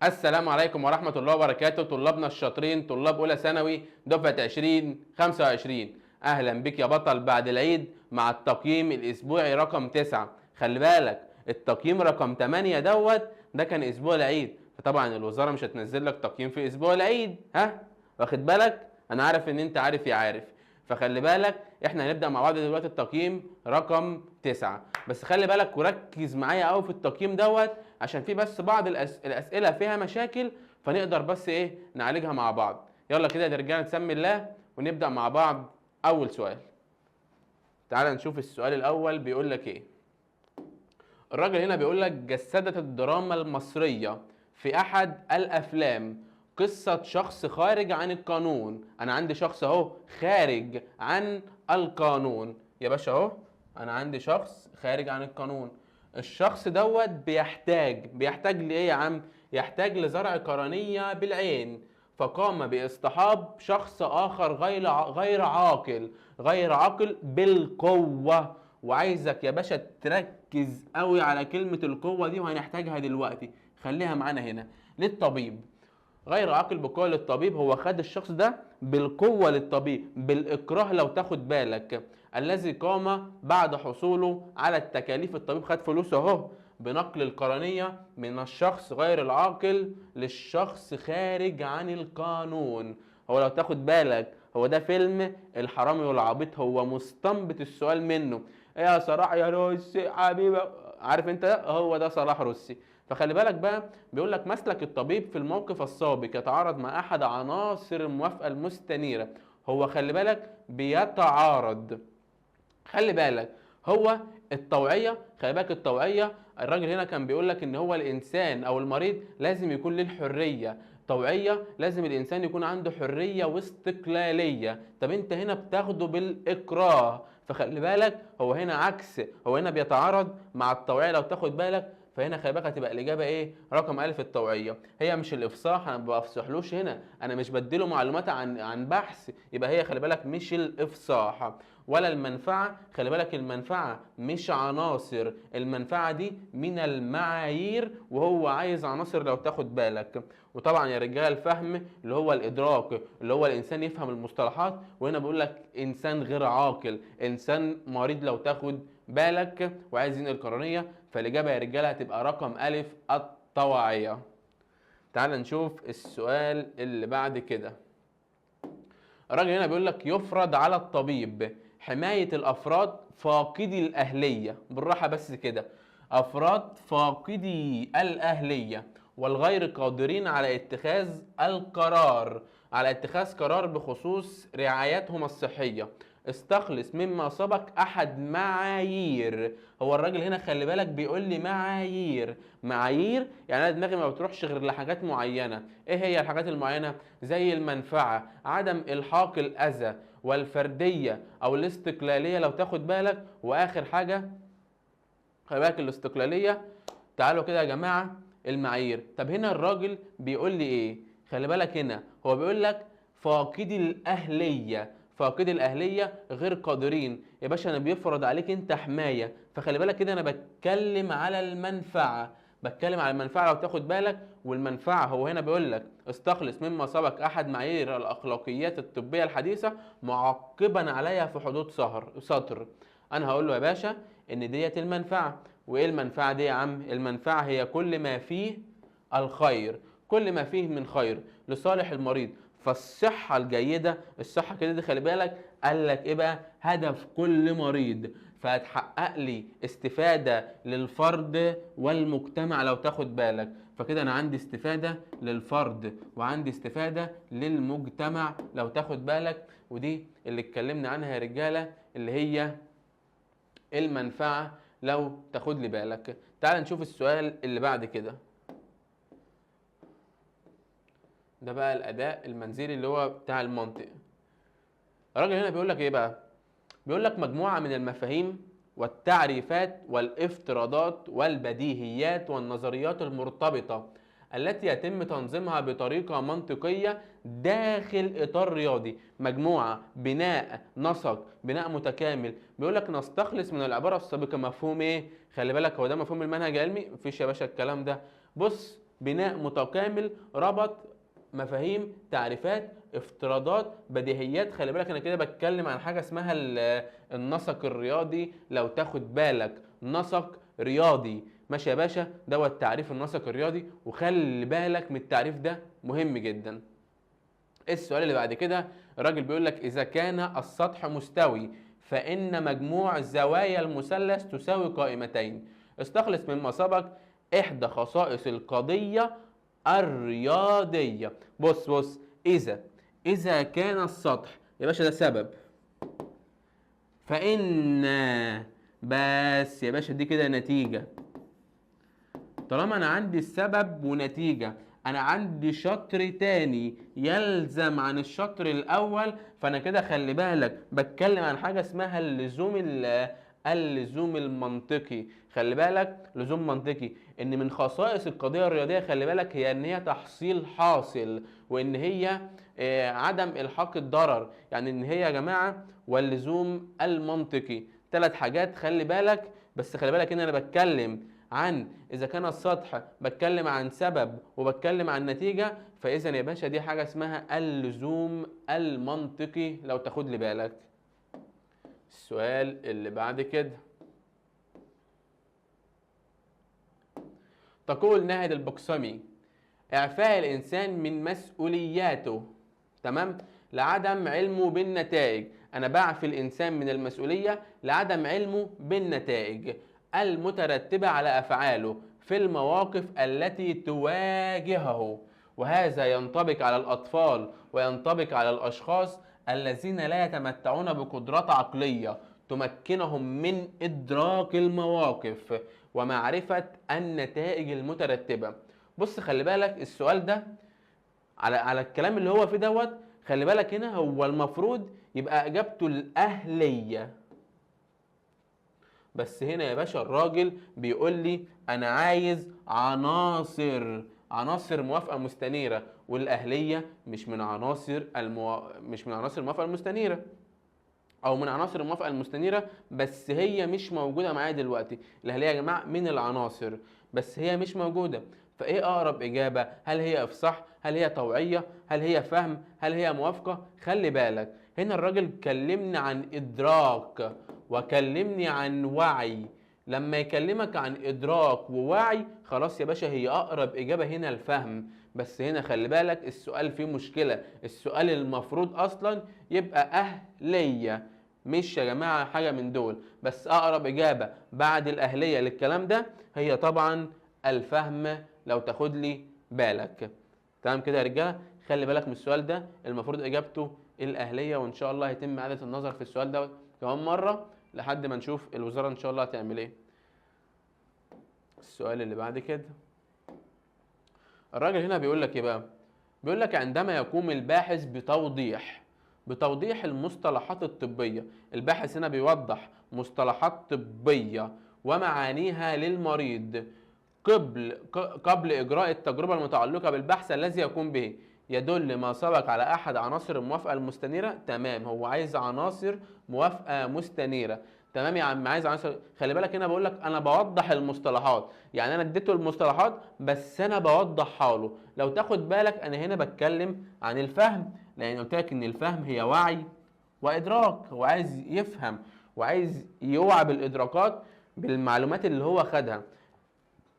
السلام عليكم ورحمة الله وبركاته. طلابنا الشاطرين، طلاب أولى ثانوي دفعة 2025، أهلا بك يا بطل بعد العيد مع التقييم الأسبوعي رقم 9. خلي بالك التقييم رقم 8 دوت ده كان أسبوع العيد، فطبعا الوزارة مش هتنزل لك تقييم في أسبوع العيد، ها واخد بالك؟ أنا عارف إن أنت عارف يا عارف، فخلي بالك احنا هنبدأ مع بعض دلوقتي التقييم رقم 9. بس خلي بالك وركز معايا قوي في التقييم دوت، عشان في بس بعض الأسئلة فيها مشاكل، فنقدر بس ايه نعالجها مع بعض. يلا كده يا رجاله نسمي الله ونبدأ مع بعض أول سؤال. تعال نشوف السؤال الأول بيقول لك ايه. الراجل هنا بيقول لك جسدت الدراما المصرية في أحد الأفلام قصة شخص خارج عن القانون. أنا عندي شخص أهو خارج عن القانون يا باشا، أهو أنا عندي شخص خارج عن القانون. الشخص دوت بيحتاج لإيه يا عم؟ يحتاج لزرع قرنية بالعين، فقام باصطحاب شخص آخر غير عاقل، غير عاقل بالقوة. وعايزك يا باشا تركز قوي على كلمة القوة دي، وهنحتاجها دلوقتي، خليها معانا هنا. للطبيب، غير عاقل بقوة للطبيب، هو خد الشخص ده بالقوة للطبيب، بالإكراه لو تاخد بالك، الذي قام بعد حصوله على التكاليف. الطبيب خد فلوسه اهو بنقل القرنية من الشخص غير العاقل للشخص خارج عن القانون. هو لو تاخد بالك هو ده فيلم الحرامي والعبيط، هو مستنبط السؤال منه. ايه يا صلاح يا روسي حبيبي، عارف انت هو ده صلاح روسي. فخلي بالك بقى بيقول لك مسلك الطبيب في الموقف السابق يتعارض مع احد عناصر الموافقة المستنيره. هو خلي بالك بيتعارض، خلي بالك هو الطوعيه، خلي بالك الطوعيه الراجل هنا كان بيقول لك ان هو الانسان او المريض لازم يكون له الحرية، طوعيه لازم الانسان يكون عنده حرية واستقلاليه. طب انت هنا بتاخده بالاكراه، فخلي بالك هو هنا عكس، هو هنا بيتعارض مع الطوعيه لو تاخد بالك. فهنا خلي بالك هتبقى الاجابة ايه؟ رقم الف الطوعيه. هي مش الافصاح، انا ما بفصحلوش هنا، انا مش بديله معلومات عن بحث، يبقى هي خلي بالك مش الافصاح ولا المنفعة. خلي بالك المنفعة مش عناصر، المنفعة دي من المعايير، وهو عايز عناصر لو تاخد بالك. وطبعا يا رجاله الفهم اللي هو الادراك، اللي هو الانسان يفهم المصطلحات، وهنا بيقول لك انسان غير عاقل، انسان مريض لو تاخد بالك، وعايز ينقل قرنيه. فالاجابه يا رجاله هتبقى رقم الف الطوعيه. تعال نشوف السؤال اللي بعد كده. الراجل هنا بيقول لك يفرض على الطبيب حماية الافراد فاقدي الاهلية، بالراحة بس كده، افراد فاقدي الاهلية والغير قادرين على اتخاذ القرار، على اتخاذ قرار بخصوص رعايتهم الصحية. استخلص مما سبق احد معايير. هو الراجل هنا خلي بالك بيقول لي معايير، معايير يعني انا دماغي ما بتروحش غير لحاجات معينة. ايه هي الحاجات المعينة؟ زي المنفعة، عدم الحاق الاذى، والفرديه او الاستقلالية لو تاخد بالك، واخر حاجة خلي بالك الاستقلالية. تعالوا كده يا جماعة المعايير. طب هنا الراجل بيقول لي ايه؟ خلي بالك هنا هو بيقول لك فاقدي الاهلية، فاقدي الاهلية غير قادرين. يا باشا انا بيفرض عليك انت حماية، فخلي بالك كده انا بتكلم على المنفعة، بتكلم على المنفعة لو تاخد بالك. والمنفعه هو هنا بيقول لك استخلص مما سبق احد معايير الاخلاقيات الطبية الحديثة معقبا عليها في حدود سطر. انا هقول له يا باشا ان ديت المنفعة. وايه المنفعة دي يا عم؟ المنفعة هي كل ما فيه الخير، كل ما فيه من خير لصالح المريض. فالصحة الجيدة، الصحة كده دي خلي بالك قال لك ايه بقى؟ هدف كل مريض، فهتحقق لي استفادة للفرد والمجتمع لو تاخد بالك. فكده انا عندي استفادة للفرد وعندي استفادة للمجتمع لو تاخد بالك، ودي اللي اتكلمنا عنها يا رجالة اللي هي المنفعة لو تاخد لي بالك. تعال نشوف السؤال اللي بعد كده. ده بقى الأداء المنزلي اللي هو بتاع المنطق. الراجل هنا بيقول لك ايه بقى؟ بيقول لك مجموعة من المفاهيم والتعريفات والافتراضات والبديهيات والنظريات المرتبطة التي يتم تنظيمها بطريقة منطقية داخل إطار رياضي. مجموعة، بناء، نسق، بناء متكامل. بيقول لك نستخلص من العبارة السابقة مفهوم ايه؟ خلي بالك هو ده مفهوم المنهج العلمي؟ مفيش يا باشا الكلام ده. بص بناء متكامل ربط مفاهيم، تعريفات، افتراضات، بديهيات. خلي بالك انا كده بتكلم عن حاجة اسمها النسق الرياضي، لو تاخد بالك نسق رياضي. ماشي يا باشا، دوت تعريف النسق الرياضي، وخلي بالك من التعريف ده مهم جدا. السؤال اللي بعد كده الراجل بيقول لك اذا كان السطح مستوي فإن مجموع زوايا المثلث تساوي قائمتين، استخلص مما سبق إحدى خصائص القضية الرياضية. بص بص، إذا كان السطح يا باشا ده سبب، فإن بس يا باشا دي كده نتيجة. طالما أنا عندي السبب ونتيجة، أنا عندي شطر تاني يلزم عن الشطر الأول، فأنا كده خلي بالك بتكلم عن حاجة اسمها اللزوم المنطقي. خلي بالك لزوم منطقي، إن من خصائص القضية الرياضية خلي بالك هي إن هي تحصيل حاصل، وإن هي عدم إلحاق الضرر، يعني إن هي يا جماعة واللزوم المنطقي. ثلاث حاجات خلي بالك، بس خلي بالك إن أنا بتكلم عن إذا كان السطح، بتكلم عن سبب وبتكلم عن نتيجة، فإذا يا باشا دي حاجة اسمها اللزوم المنطقي لو تاخد لي بالك. السؤال اللي بعد كده تقول ناهد البقسمي إعفاء الإنسان من مسؤولياته، تمام، لعدم علمه بالنتائج. أنا بعفي الإنسان من المسؤولية لعدم علمه بالنتائج المترتبة على أفعاله في المواقف التي تواجهه، وهذا ينطبق على الأطفال وينطبق على الأشخاص الذين لا يتمتعون بقدرات عقلية تمكنهم من إدراك المواقف ومعرفة النتائج المترتبة. بص خلي بالك السؤال ده على الكلام اللي هو فيه دوت، خلي بالك هنا هو المفروض يبقى إجابته الأهلية، بس هنا يا باشا الراجل بيقول لي أنا عايز عناصر موافقة مستنيرة، والأهلية مش من عناصر مش من عناصر الموافقة المستنيرة، أو من عناصر الموافقة المستنيرة، بس هي مش موجودة معايا دلوقتي. الأهلية يا جماعة من العناصر بس هي مش موجودة، فإيه أقرب إجابة؟ هل هي إفصاح؟ هل هي طوعية؟ هل هي فهم؟ هل هي موافقة؟ خلي بالك هنا الراجل كلمني عن إدراك وكلمني عن وعي. لما يكلمك عن إدراك ووعي خلاص يا باشا هي أقرب إجابة هنا الفهم. بس هنا خلي بالك السؤال فيه مشكلة، السؤال المفروض أصلا يبقى أهلية، مش يا جماعة حاجة من دول، بس أقرب إجابة بعد الأهلية للكلام ده هي طبعا الفهم لو تاخد لي بالك. تمام كده يا رجالة؟ خلي بالك من السؤال ده المفروض إجابته الأهلية، وإن شاء الله هيتم إعادة النظر في السؤال ده كمان مرة لحد ما نشوف الوزارة إن شاء الله هتعمل إيه. السؤال اللي بعد كده الراجل هنا بيقول لك إيه بقى؟ بيقول لك عندما يقوم الباحث بتوضيح المصطلحات الطبية، الباحث هنا بيوضح مصطلحات طبية ومعانيها للمريض قبل إجراء التجربة المتعلقة بالبحث الذي يقوم به، يدل ما سبق على أحد عناصر الموافقة المستنيرة. تمام، هو عايز عناصر موافقة مستنيرة. تمام يا عم، عايز عناصر. خلي بالك هنا بقول لك أنا بوضح المصطلحات، يعني أنا اديته المصطلحات بس أنا بوضحها له. لو تاخد بالك أنا هنا بتكلم عن الفهم، لأن قلت لك إن الفهم هي وعي وإدراك، هو عايز يفهم وعايز يوعى بالإدراكات بالمعلومات اللي هو خدها.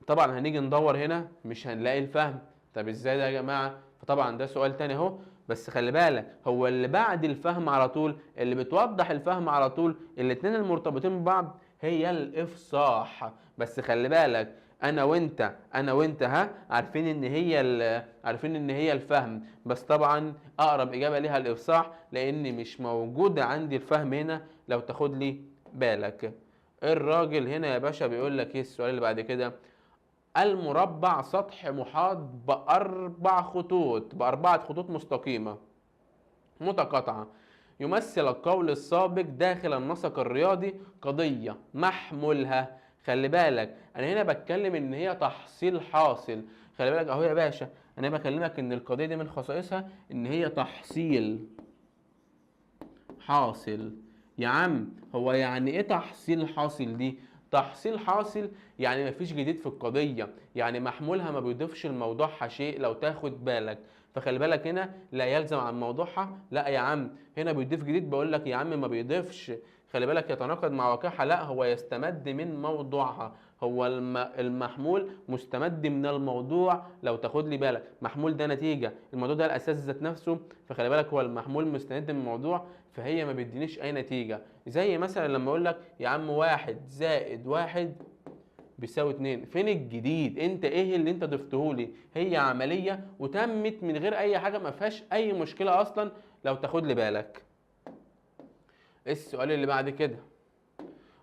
طبعا هنيجي ندور هنا مش هنلاقي الفهم، طب ازاي ده يا جماعة؟ فطبعا ده سؤال تاني اهو، بس خلي بالك هو اللي بعد الفهم على طول، اللي بتوضح الفهم على طول، الاتنين المرتبطين ببعض هي الافصاح. بس خلي بالك انا وانت ها عارفين ان هي عارفين ان هي الفهم، بس طبعا اقرب اجابه ليها الافصاح لان مش موجود عندي الفهم هنا لو تاخد لي بالك. الراجل هنا يا باشا بيقول لك ايه السؤال اللي بعد كده؟ المربع سطح محاط بأربع خطوط، بأربعة خطوط مستقيمة متقاطعة، يمثل القول السابق داخل النسق الرياضي قضية محمولها. خلي بالك أنا هنا بتكلم إن هي تحصيل حاصل، خلي بالك أهو يا باشا أنا بكلمك إن القضية دي من خصائصها إن هي تحصيل حاصل. يا عم هو يعني إيه تحصيل حاصل دي؟ تحصيل حاصل يعني مفيش جديد في القضية، يعني محمولها ما بيضيفش لموضوعها شيء لو تاخد بالك. فخلي بالك هنا لا يلزم عن موضوعها، لا يا عم هنا بيضيف جديد، بقول لك يا عم ما بيضيفش. خلي بالك يتناقض مع واقعها، لا هو يستمد من موضوعها، هو المحمول مستمد من الموضوع لو تاخد لي بالك. محمول ده نتيجة، الموضوع ده الأساس ذات نفسه، فخلي بالك هو المحمول مستمد من الموضوع، فهي ما بيدينيش أي نتيجة. زي مثلا لما أقول لك يا عم 1 زائد 1 بيساوي 2، فين الجديد؟ أنت إيه اللي أنت ضفته لي؟ هي عملية وتمت من غير أي حاجة، ما فيهاش أي مشكلة أصلا لو تاخد لي بالك. السؤال اللي بعد كده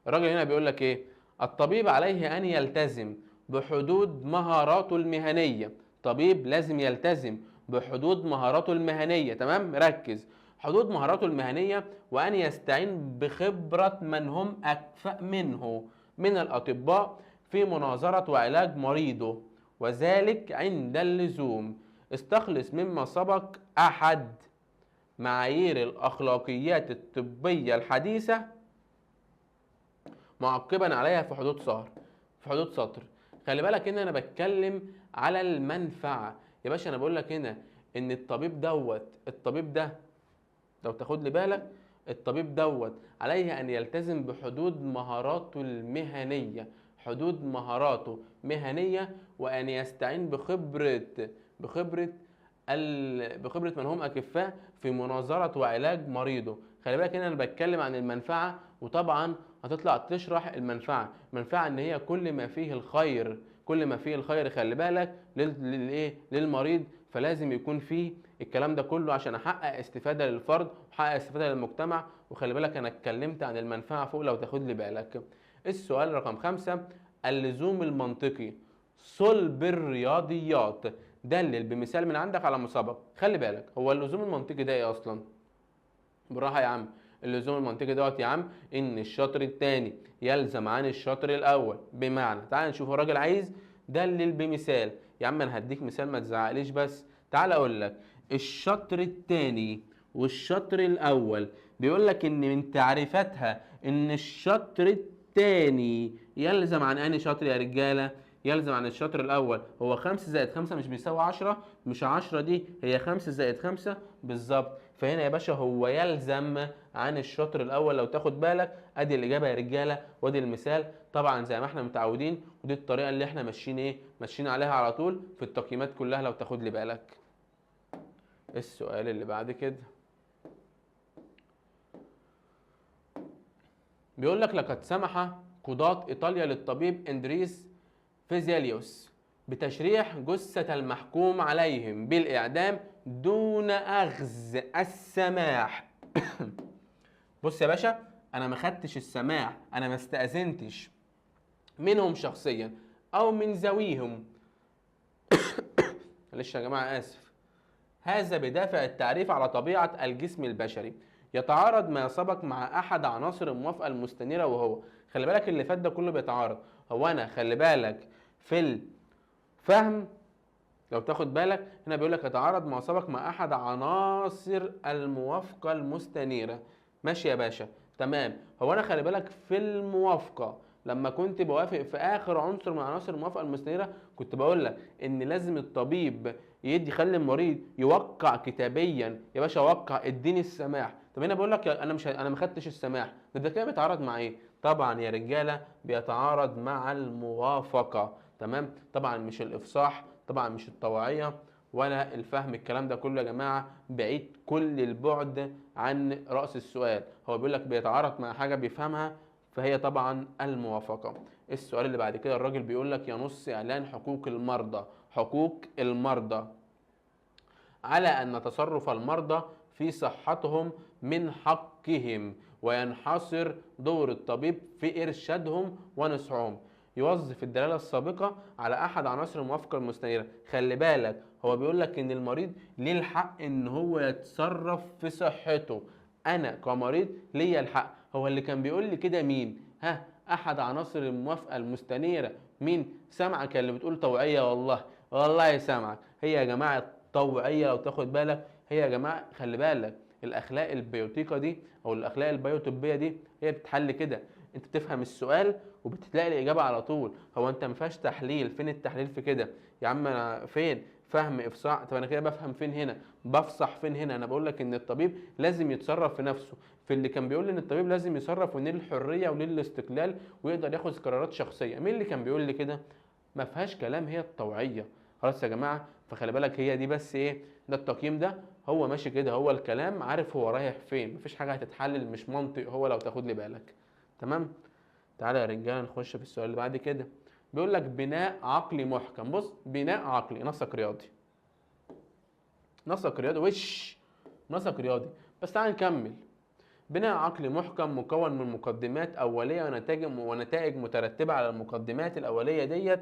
الراجل هنا بيقول لك إيه؟ الطبيب عليه أن يلتزم بحدود مهاراته المهنية. طبيب لازم يلتزم بحدود مهاراته المهنية، تمام؟ ركز، حدود مهاراته المهنية، وأن يستعين بخبرة من هم أكفأ منه من الأطباء في مناظرة وعلاج مريضه، وذلك عند اللزوم. استخلص مما سبق أحد معايير الأخلاقيات الطبية الحديثة معقبا عليها في حدود سطر، في حدود سطر. خلي بالك ان انا بتكلم على المنفعة يا باشا، انا بقول لك هنا ان الطبيب دوت، الطبيب ده لو تاخد لي بالك، الطبيب دوت عليه ان يلتزم بحدود مهاراته المهنية، حدود مهاراته مهنية، وان يستعين بخبره بخبره بخبره من هم اكفاء في مناظرة وعلاج مريضه. خلي بالك هنا انا بتكلم عن المنفعة، وطبعا هتطلع تشرح المنفعة. المنفعة ان هي كل ما فيه الخير، كل ما فيه الخير خلي بالك للايه؟ للمريض. فلازم يكون فيه الكلام ده كله عشان احقق استفاده للفرد واحقق استفاده للمجتمع. وخلي بالك انا اتكلمت عن المنفعة فوق لو تاخد لي بالك. السؤال رقم 5، اللزوم المنطقي صلب الرياضيات، دلل بمثال من عندك على مسابقة. خلي بالك هو اللزوم المنطقي ده ايه اصلا؟ بالراحة يا عم، اللزوم المنطقي دوت يا عم ان الشطر الثاني يلزم عن الشطر الاول. بمعنى تعال نشوف الراجل عايز دلل بمثال. يا عم انا هديك مثال ما تزعقليش، بس تعال اقول لك الشطر الثاني والشطر الاول بيقول لك ان من تعريفاتها ان الشطر الثاني يلزم عن انهي شطر يا رجاله؟ يلزم عن الشطر الاول. هو 5 زائد 5 مش بيساوي 10؟ مش 10 دي هي 5 زائد 5 بالظبط. فهنا يا باشا هو يلزم عن الشطر الاول لو تاخد بالك. ادي الاجابة يا رجاله وادي المثال، طبعا زي ما احنا متعودين، ودي الطريقة اللي احنا ماشيين ايه؟ ماشيين عليها على طول في التقييمات كلها لو تاخد لي بالك. السؤال اللي بعد كده بيقول لك لقد سمح قضاة ايطاليا للطبيب اندريس فيزياليوس بتشريح جثة المحكوم عليهم بالإعدام دون أخذ السماح. بص يا باشا، أنا ما خدتش السماح، أنا ما استأذنتش منهم شخصيا أو من ذويهم. معلش يا جماعة آسف. هذا بدافع التعريف على طبيعة الجسم البشري. يتعارض ما سبق مع أحد عناصر الموافقة المستنيرة، وهو خلي بالك اللي فات ده كله بيتعارض. هو أنا خلي بالك في الفهم لو تاخد بالك هنا بيقول لك يتعارض ما سبق مع احد عناصر الموافقة المستنيره. ماشي يا باشا، تمام. هو انا خلي بالك في الموافقة لما كنت بوافق في اخر عنصر من عناصر الموافقة المستنيره كنت بقول لك ان لازم الطبيب يدي، خلي المريض يوقع كتابيا. يا باشا وقع، اديني السماح. طب هنا بقول لك انا مش، انا ما خدتش السماح. ده كده بيتعارض مع ايه؟ طبعا يا رجاله بيتعارض مع الموافقة، تمام. طبعا مش الافصاح، طبعا مش الطوعيه ولا الفهم، الكلام ده كله يا جماعة بعيد كل البعد عن راس السؤال. هو بيقول لك بيتعارض مع حاجة بيفهمها، فهي طبعا الموافقة. السؤال اللي بعد كده الراجل بيقول لك ينص اعلان حقوق المرضى، حقوق المرضى على ان تصرف المرضى في صحتهم من حقهم، وينحصر دور الطبيب في ارشادهم ونصحهم. يوظف الدلالة السابقة على احد عناصر الموافقة المستنيره. خلي بالك هو بيقول لك ان المريض ليه الحق ان هو يتصرف في صحته. انا كمريض ليا الحق. هو اللي كان بيقول لي كده مين؟ ها، احد عناصر الموافقة المستنيره. مين؟ سامعك اللي بتقول طوعيه. والله والله سامعك. هي يا جماعة الطوعيه لو تاخد بالك، هي يا جماعة خلي بالك الاخلاق البيوتيقه دي او الاخلاق البيوطبيه دي هي بتتحل كده، انت بتفهم السؤال وبتلاقي الاجابة على طول. هو انت ما فيهاش تحليل، فين التحليل في كده يا عم؟ انا فين فهم افصاح؟ طب انا كده بفهم فين هنا، بفصح فين هنا؟ انا بقول لك ان الطبيب لازم يتصرف في نفسه، في اللي كان بيقول ان الطبيب لازم يتصرف وليه الحرية وليه الاستقلال ويقدر ياخد قرارات شخصية. مين اللي كان بيقول لي كده؟ ما فيهاش كلام، هي الطوعيه. خلاص يا جماعة، فخلي بالك هي دي بس ايه ده التقييم ده، هو ماشي كده، هو الكلام عارف هو رايح فين، مفيش حاجة هتتحلل، مش منطق هو لو تاخد لي بالك. تمام، تعالى يا رجاله نخش في السؤال اللي بعد كده. بيقول لك بناء عقلي محكم. بص، بناء عقلي نسق رياضي، نسق رياضي وش نسق رياضي. بس تعالى نكمل. بناء عقلي محكم مكون من مقدمات اوليه ونتائج مترتبة على المقدمات الاولية ديت،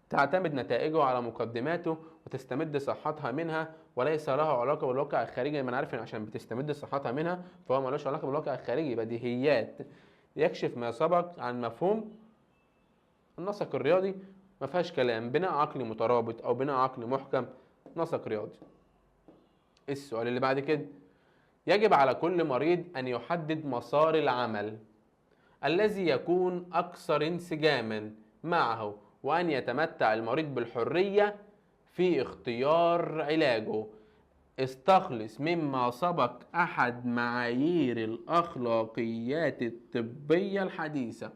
تعتمد نتائجه على مقدماته وتستمد صحتها منها وليس لها علاقة بالواقع الخارجي. ما انا عارف ان عشان بتستمد صحتها منها فهو ملوش علاقة بالواقع الخارجي، بديهيات. يكشف ما سبق عن مفهوم النسق الرياضي، ما فيهاش كلام، بناء عقلي مترابط او بناء عقلي محكم، نسق رياضي. السؤال اللي بعد كده، يجب على كل مريض ان يحدد مسار العمل الذي يكون اكثر انسجاما معه، وان يتمتع المريض بالحرية في اختيار علاجه. استخلص مما سبق احد معايير الاخلاقيات الطبية الحديثة.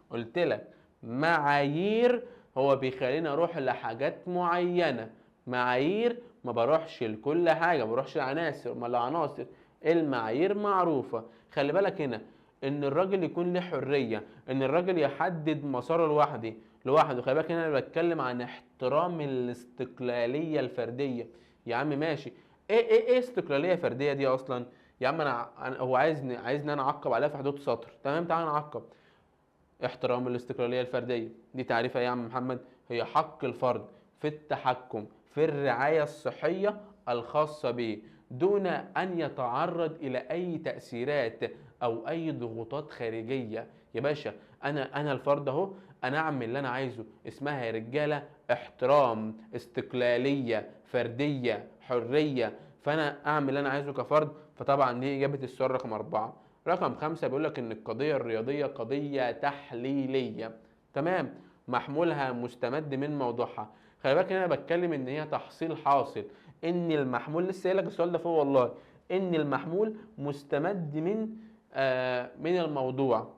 قلت لك معايير هو بيخليني اروح لحاجات معينة، معايير ما بروحش لكل حاجة، ما بروحش لعناصر، ما العناصر المعايير معروفة. خلي بالك هنا ان الراجل يكون له حرية، ان الراجل يحدد مساره لوحده. خلي بالك هنا انا بتكلم عن احترام الاستقلالية الفردية. يا عم ماشي، ايه ايه ايه استقلالية فردية دي اصلا يا عم؟ انا هو عايزني انا اعقب عليها في حدود سطر. تمام، تعال نعقب. احترام الاستقلالية الفردية دي تعريفها يا عم محمد، هي حق الفرد في التحكم في الرعاية الصحية الخاصة به دون ان يتعرض الى اي تاثيرات او اي ضغوطات خارجية. يا باشا انا الفرد اهو، انا اعمل اللي انا عايزه. اسمها يا رجاله احترام استقلالية فردية حرية، فانا اعمل اللي انا عايزه كفرد. فطبعا دي اجابه السؤال رقم 4. رقم 5 بيقول لك ان القضية الرياضية قضية تحليلية. تمام، محمولها مستمد من موضوعها. خلي بالك ان انا بتكلم ان هي تحصيل حاصل، ان المحمول لسه قايل لك السؤال ده فوق والله، ان المحمول مستمد من الموضوع.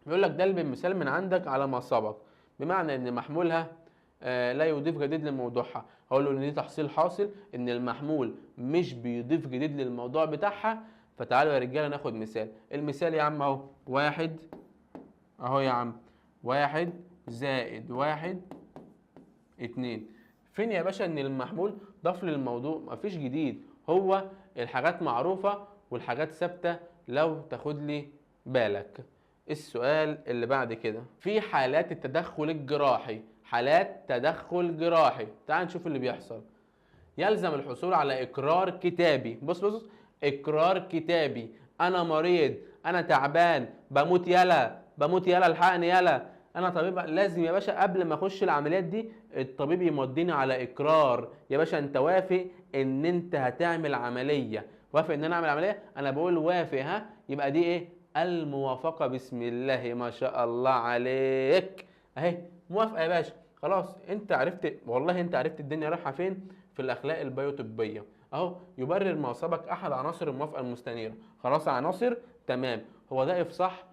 بيقول لك ده بالمثال من عندك على ما سبق، بمعنى ان محمولها لا يضيف جديد لموضوعها. هقول له ان دي تحصيل حاصل، ان المحمول مش بيضيف جديد للموضوع بتاعها. فتعالوا يا رجاله ناخد مثال. المثال يا عم اهو، واحد اهو يا عم، 1 زائد 1 2. فين يا باشا ان المحمول ضاف للموضوع؟ مفيش جديد، هو الحاجات معروفة والحاجات ثابتة لو تاخد لي بالك. السؤال اللي بعد كده، في حالات التدخل الجراحي، حالات تدخل جراحي، تعال نشوف اللي بيحصل. يلزم الحصول على اقرار كتابي. بص بص، اقرار كتابي، انا مريض، انا تعبان، بموت يلا، بموت يلا، الحقني يلا، انا طبيب. لازم يا باشا قبل ما اخش العمليات دي الطبيب يمضيني على اقرار. يا باشا انت وافق ان انت هتعمل عملية، وافق ان انا اعمل عملية، انا بقول وافق، ها يبقى دي ايه؟ الموافقة. بسم الله ما شاء الله عليك، اهي موافقة يا باشا. خلاص انت عرفت، والله انت عرفت الدنيا رايحة فين في الاخلاق البيوطبيه اهو. يبرر ما سبق احد عناصر الموافقة المستنيره. خلاص عناصر، تمام. هو ده افصاح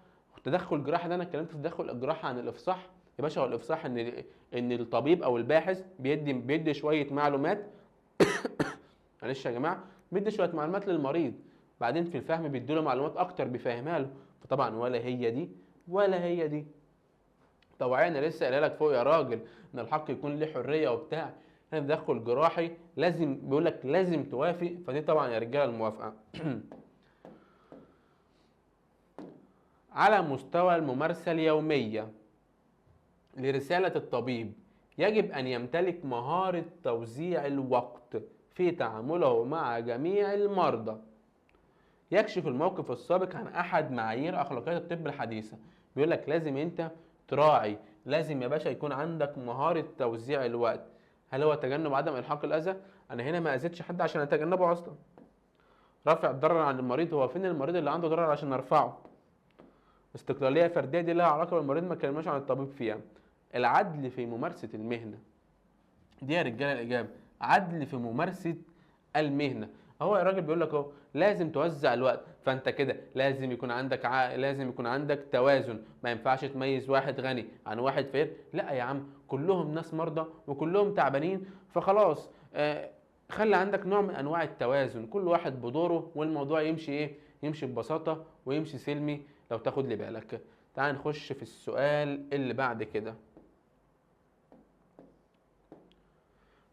تدخل جراحي؟ ده انا اتكلمت في تدخل الجراحة عن الافصاح يا باشا. هو الافصاح ان الطبيب او الباحث بيدي شوية معلومات معلش يا جماعة، بيدي شوية معلومات للمريض، بعدين في الفهم بيديله معلومات اكتر بيفهمها له. فطبعا ولا هي دي ولا هي دي. طوعيه انا لسه قايلها لك فوق يا راجل، ان الحق يكون ليه حرية وبتاع. هنا تدخل جراحي لازم، بيقول لك لازم توافق، فدي طبعا يا رجاله الموافقة. على مستوى الممارسة اليومية لرساله الطبيب يجب ان يمتلك مهارة توزيع الوقت في تعامله مع جميع المرضى. يكشف الموقف السابق عن احد معايير اخلاقيات الطب الحديثة. بيقول لك لازم انت تراعي، لازم يا باشا يكون عندك مهارة توزيع الوقت. هل هو تجنب عدم الحاق الاذى؟ انا هنا ما اذيتش حد عشان اتجنبه اصلا. رفع الضرر عن المريض، هو فين المريض اللي عنده ضرر عشان ارفعه؟ استقلالية فردية دي لها علاقة بالمريض، ما اتكلمناش عن الطبيب فيها. العدل في ممارسة المهنة، دي يا رجاله الاجابة، عدل في ممارسة المهنة. هو الراجل بيقول لك اهو لازم توزع الوقت، فانت كده لازم يكون عندك لازم يكون عندك توازن، ما ينفعش تميز واحد غني عن واحد فقير، لا يا عم كلهم ناس مرضى وكلهم تعبانين، فخلاص خلي عندك نوع من انواع التوازن، كل واحد بدوره والموضوع يمشي ايه؟ يمشي ببساطة ويمشي سلمي لو تاخد لي بالك. تعال نخش في السؤال اللي بعد كده.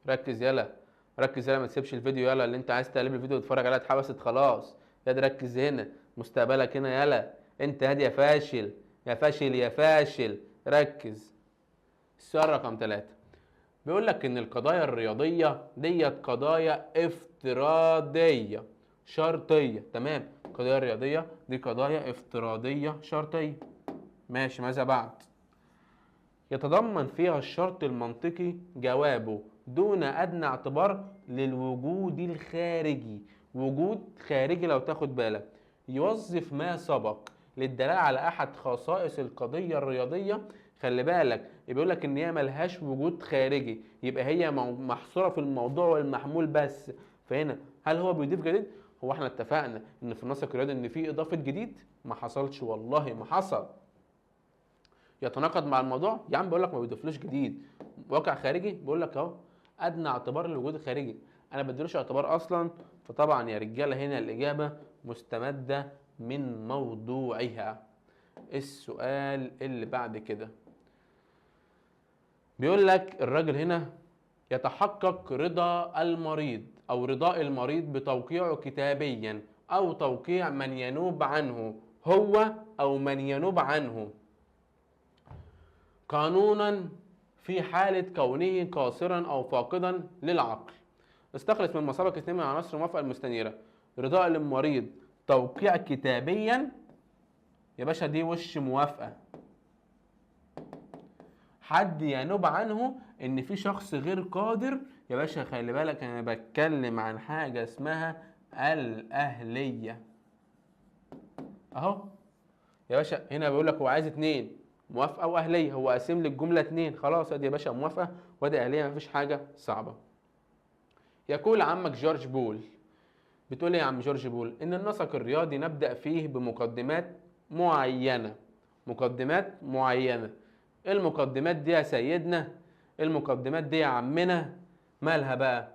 ركز يلا، ركز يلا، ما تسيبش الفيديو يلا، اللي انت عايز تقلب الفيديو وتتفرج عليها اتحبست خلاص، يا ركز هنا، مستقبلك هنا يلا، انت هادي يا فاشل يا فاشل يا فاشل، ركز. السؤال رقم 3 بيقول لك ان القضايا الرياضية ديت قضايا افتراضية شرطية، تمام؟ القضايا الرياضية دي قضايا افتراضية شرطية، ماشي. ماذا بعد؟ يتضمن فيها الشرط المنطقي جوابه دون ادنى اعتبار للوجود الخارجي، وجود خارجي لو تاخد بالك، يوظف ما سبق للدلالة على احد خصائص القضية الرياضية. خلي بالك بيقول لك ان هي ملهاش وجود خارجي، يبقى هي محصورة في الموضوع والمحمول بس. فهنا هل هو بيضيف جديد؟ هو احنا اتفقنا ان في النسق الرياضي ان في اضافه جديد؟ ما حصلش والله ما حصل. يتناقض مع الموضوع يا عم، بيقول لك ما بيضيفلوش جديد. واقع خارجي بيقول لك اهو ادنى اعتبار للوجود الخارجي، انا ما بديلوش اعتبار اصلا. فطبعا يا رجاله هنا الاجابة مستمدة من موضوعها. السؤال اللي بعد كده بيقول لك الراجل هنا يتحقق رضا المريض او رضاء المريض بتوقيعه كتابيا او توقيع من ينوب عنه هو او من ينوب عنه قانونا في حالة كونه قاصرا أو فاقدا للعقل. استخلص من مسابقة اثنين من عناصر الموافقة المستنيرة. رضاء للمريض توقيع كتابيا، يا باشا دي وش موافقة. حد ينوب عنه إن في شخص غير قادر، يا باشا خلي بالك أنا بتكلم عن حاجة اسمها الأهلية. أهو يا باشا هنا بيقول لك هو عايز اتنين، موافقة واهليه، هو قاسم لي الجملة اتنين، خلاص ادي يا باشا موافقة وادي اهليه، مفيش حاجة صعبة. يقول عمك جورج بول، بتقول ايه يا عم جورج بول؟ ان النسق الرياضي نبدا فيه بمقدمات معينة، مقدمات معينة. المقدمات دي يا سيدنا، المقدمات دي يا عمنا مالها بقى؟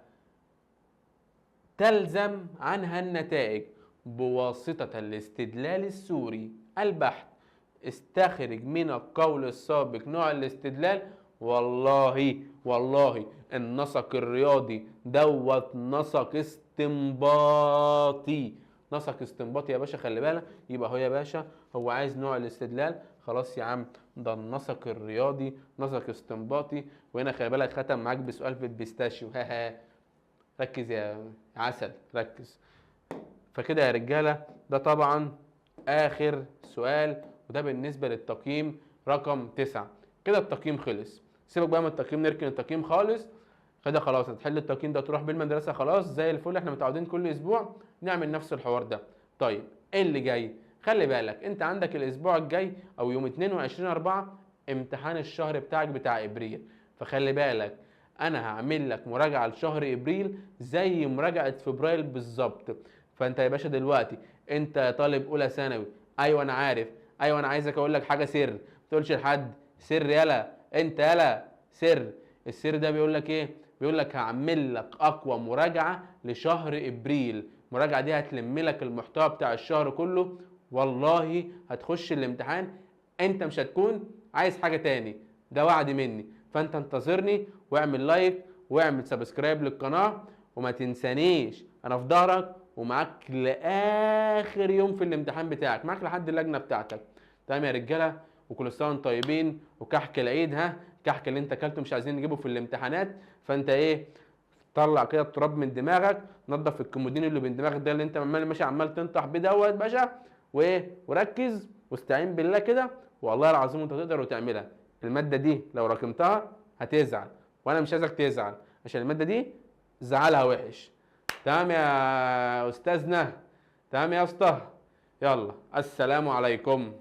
تلزم عنها النتائج بواسطة الاستدلال السوري البحت. استخرج من القول السابق نوع الاستدلال. والله والله النسق الرياضي دوت نسق استنباطي، نسق استنباطي يا باشا خلي بالك. يبقى هو يا باشا هو عايز نوع الاستدلال، خلاص يا عم ده النسق الرياضي نسق استنباطي. وهنا خلي بالك ختم معاك بسؤال في ال pistachio. ركز يا عسل ركز. فكده يا رجاله ده طبعا اخر سؤال، وده بالنسبة للتقييم رقم 9. كده التقييم خلص، سيبك بقى من التقييم، نركن التقييم خالص كده خلاص. هتحل التقييم ده تروح بالمدرسة خلاص زي الفل، احنا متعودين كل اسبوع نعمل نفس الحوار ده. طيب ايه اللي جاي؟ خلي بالك انت عندك الاسبوع الجاي او يوم 22/4 امتحان الشهر بتاعك بتاع ابريل، فخلي بالك انا هعمل لك مراجعة لشهر ابريل زي مراجعة فبراير بالظبط. فانت يا باشا دلوقتي انت طالب اولى ثانوي، ايوه انا عارف، ايوه انا عايزك اقول لك حاجة سر، ما تقولش لحد، سر يلا انت يلا سر. السر ده بيقول لك ايه؟ بيقول لك هعمل لك اقوى مراجعه لشهر ابريل، المراجعة دي هتلم لك المحتوى بتاع الشهر كله، والله هتخش الامتحان انت مش هتكون عايز حاجة تاني، ده وعد مني. فانت انتظرني واعمل like واعمل subscribe للقناة، وما تنسانيش انا في ظهرك ومعاك لاخر يوم في الامتحان بتاعك، معاك لحد اللجنة بتاعتك. تمام يا رجاله، وكل سنة وانتم طيبين. وكحك العيد، ها كحك اللي انت اكلته مش عايزين نجيبه في الامتحانات، فانت ايه طلع كده التراب من دماغك، نظف الكومودين اللي من دماغك ده اللي انت عمال ماشي عمال تنطح بيه دوت باشا، وايه وركز واستعين بالله كده، والله العظيم انت تقدر وتعملها. المادة دي لو راكمتها هتزعل، وانا مش عايزك تزعل عشان المادة دي زعلها وحش. تمام يا استاذنا، تمام يا اسطى، يلا السلام عليكم.